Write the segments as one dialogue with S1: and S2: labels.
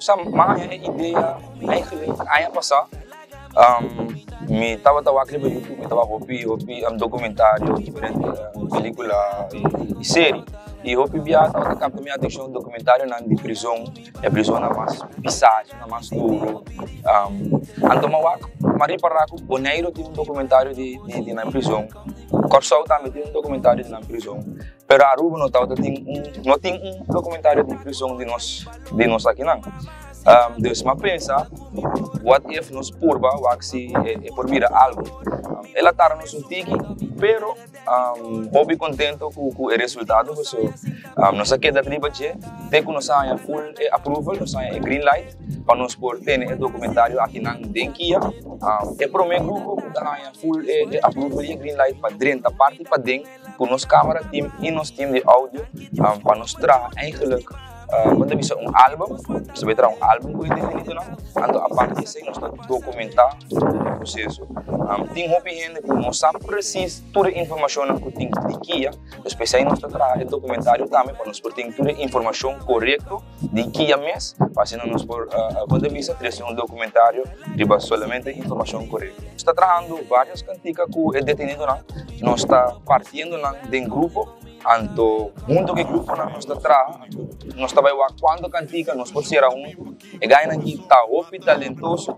S1: Sa m'a haña e idea eigenlijk aña pasá. Mi tabata wak riba YouTube, mi tabata hopi hopi documentario, diferente pelicula y serie. Y hopi bia tabata capta mi atencion documentarionan di prison, e prisonnan mas pisa, esunnan mas duro. Anto m'a wak, m'a ripara cu Boneiru tin un documentario di di nan prison, Corsou tambe tin un documentario di nan prison, pero Aruba no tabata tin un, no tin un documentario di prison di nos di nos akinan. Dus m'a pensa, what if nos purba wak si e por bira algu. El a tarda nos un tiki, pero hopi contento cu e resultado paso nos a keda riba dje te cu nos a haña full e approval, nos a haña e green light pa nos por tene e documentario akinan den Kia. E prome grupo cu ta haña full e approval y e green light pa drenta parti paden cu nos camera team y nos team di audio pa nos traha eigenlijk bo ta bisa un album, nos ta bay traha un album cu e detenitonan, anto aparte di esey nos ta documenta tur e proceso. Tin hopi hende cu no sa precies tur e informacionnan cu tin di kia, dus p'esey nos ta traha e documentario tambe pa nos por tin tur e informacion corecto di kia mes, pa asina nos por bo ta bisa trece un documentario riba solamente informacion corecto. Nos ta trahando varios cantica cu e detenitonan, nos ta partiendo nan den grupo. Anto hunto ku e gruponan nos ta traha, nos ta bai wak kuantu kantika nos por sera huntu. E gainan aki ta hopi talentoso,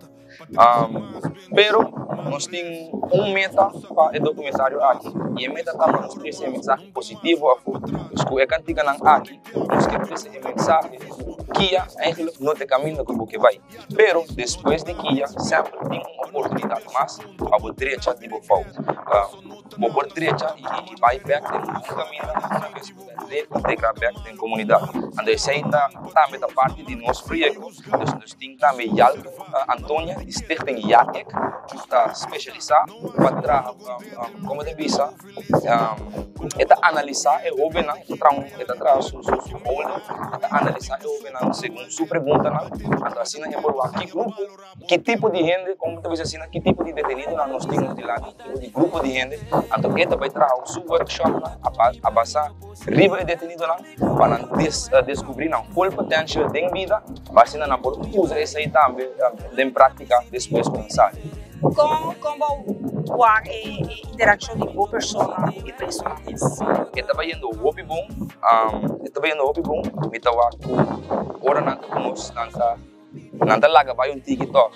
S1: pero nos tin un meta pa e dokumentario aki i e meta ta pa nos trese e mensahe positivo afó. Dus ku e kantikanan aki nos ke trese e mensahe ku kia eigenlijk no ta e kaminda ku bo ke bai, pero despues di kia semper tin un oportunidat mas pa bo drecha di bo fout. Bo por drecha i bai bek den un kaminda una bes ku ta reintegrá bek den komunidat. Anto esei ta tambe ta parti di nos proyekto. Dus nos tin tambe Yalko Antonia di Stichting Yatek ku ta spesialisá pa traha komo ta bisa e ta analisá e hóbennan, e ta traha un e ta traha su su folder, e ta analisá e hóbennan segun su preguntanan. Anto asina e por wak ki grupo. Ki tipo di hende, kon ta bisa asina, ki tipo di detenidonan nos tin nos dilanti, ki tipo di grupo di hende, anto e ta bai traha su workshopnan a basa riba e detenidonan pa nan deskubrí nan full potential den bida, pa asina nan por usa esei tambe den práktika despues ku nan sali.
S2: Kon kon bo wak e interakshon di bo persona ku e presonan mes?
S1: E ta bayendo hopi bon, e ta bayendo hopi bon, mi ta wak ku ora nan ta ku nos nan ta. Nan ta laga bai un tiki tòg.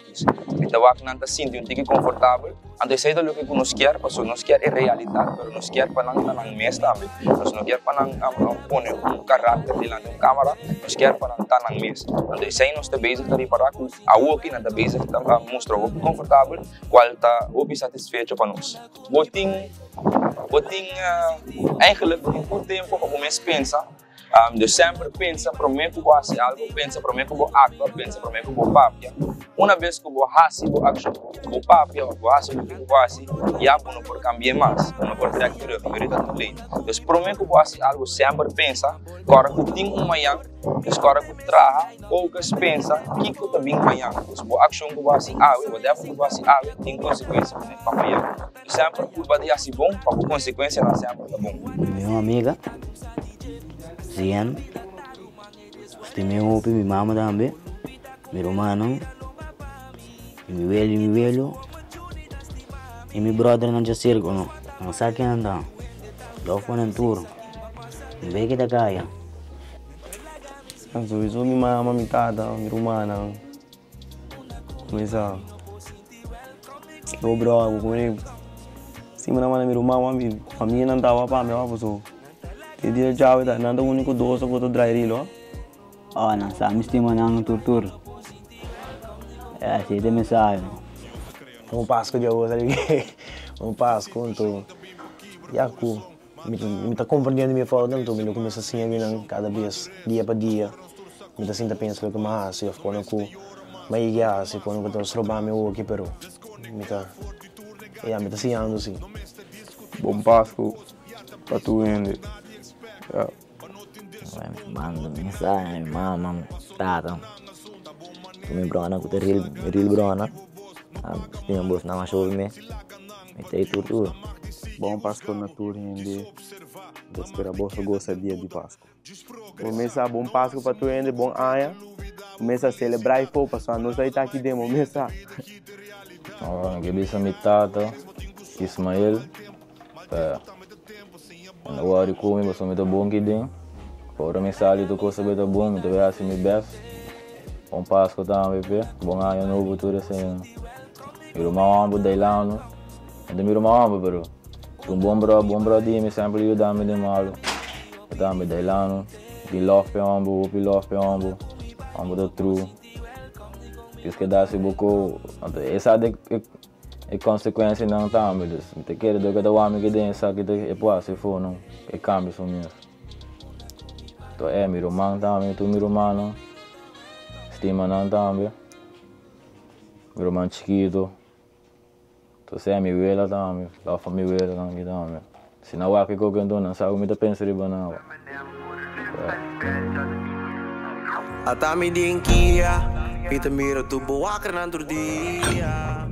S1: Mi ta wak nan ta sinti un tiki konfortabel. Anto esei ta loke ku nos kier, pasobra nos kier e realidat, pero nos kier pa nan ta nan mes tambe. Nos no kier pa nan pone un karakter dilanti un kamera, nos kier pa nan ta nan mes. Anto esei nos ta bezig ta ripará ku awoki nan ta bezig ta mustra hopi konfortabel, kual ta hopi satisfecho pa nos. Bo tin, bo tin, eigenlijk bo tin tur tempu pa bo mes pensa. Dus semper pensa promé ku bo hasi algu, pensa promé ku bo aktua, pensa promé ku bo papia. Una bes ku bo hasi bo akshon, bo papia òf bo hasi loke ku bo hasi, ya bo no por kambi'é mas, bo no por trèk terug, already ta too late. Dus promé ku bo hasi algu semper pensa, kòrda ku tin un mañan, dus kòrda ku traha, focus, pensa kiko ta bin mañan. Dus bo akshon ku bo hasi awe, whatever ku bo hasi awe, tin konsekuensia pa mañan. Semper purba di hasi bon pa bo konsekuensianan semper ta bon.
S3: Mi mihó amiga, Zian, stim'é hopi, mi mama tambe, mi rumannan, i mi welo i mi welo, i mi bròdernan dja serka no, nan sa ken nan ta, lòf pa nan tur, mi bay kita kaya.
S4: Souiso mi mama, mi tata, mi rumannan. Kumesa lo bro ku mi sima nan manda mi ruman wan mi famia nan tawa pa mi awa paso te dia djawe ta nan ta uniko dos ku ta drai rilo.
S3: Oh nan sa mi stima nan tur tur si e ta mensahe no.
S5: Un Pasco dja gosta di un Pasco nto ya ku mi ta komprendiendo mi fout nto mi lo kuminsá siña binan kada bes dia pa dia mi ta sinta pensa loke mi a hasi òf kono ku mi a yega a hasi kono ku ta stroba mi awoki pero mi ta ya mi ta siñando si.
S4: Bon Pasco pa tur hende ya.
S3: Manda mensahe mi mama, mi tata, ku mi bròna ku ta real real bròna, stima bos nan masha hopi mes, mi ta ei tur tur.
S4: Bon Pasko na tur hende, mi ta spera boso gosa dia di Pasko. Bo mesa bon Pasko pa tur hende, bon aña. Mesa celebra e fo, pasobra nos a ta aki den bo mesa.
S6: Oh, mi ke bisa mi tata, Ismael, pa e no wòri ku mi pasobra mi ta bon aki den. Pa ora mi sali tur kos ta bai ta bon, mi ta bai hasi mi bèst. Bon Paskua tambe p'e, bon aña nobo tur esei. Mi ruman hòmber Dailano, mi ta mi ruman hòmber pero ta un bon bro, bon bro di mi, semper a yuda mi den malu. E tambe Dailano, tin lòf p'e hòmber, hopi lòf p'e hòmber, hòmber ta true. Dios ke da si bo ko, anto e sa de e konsekuensianan tambe, dus mi ta kere dor ke ta wak mi ke den esaki ta e por hasi afó no, e kambia su mes. Anto e mi ruman tambe, tur mi rumannan, stima nan tambe. Mi ruman chikitu, entonces mi wela tambe, love pa mi wela tambe tambe. Si nan wak e koke enton nan sa ku mi ta pensa riba nan awa.
S7: Ata mi den kia, mi ta mira tur bo wakernan tur dia.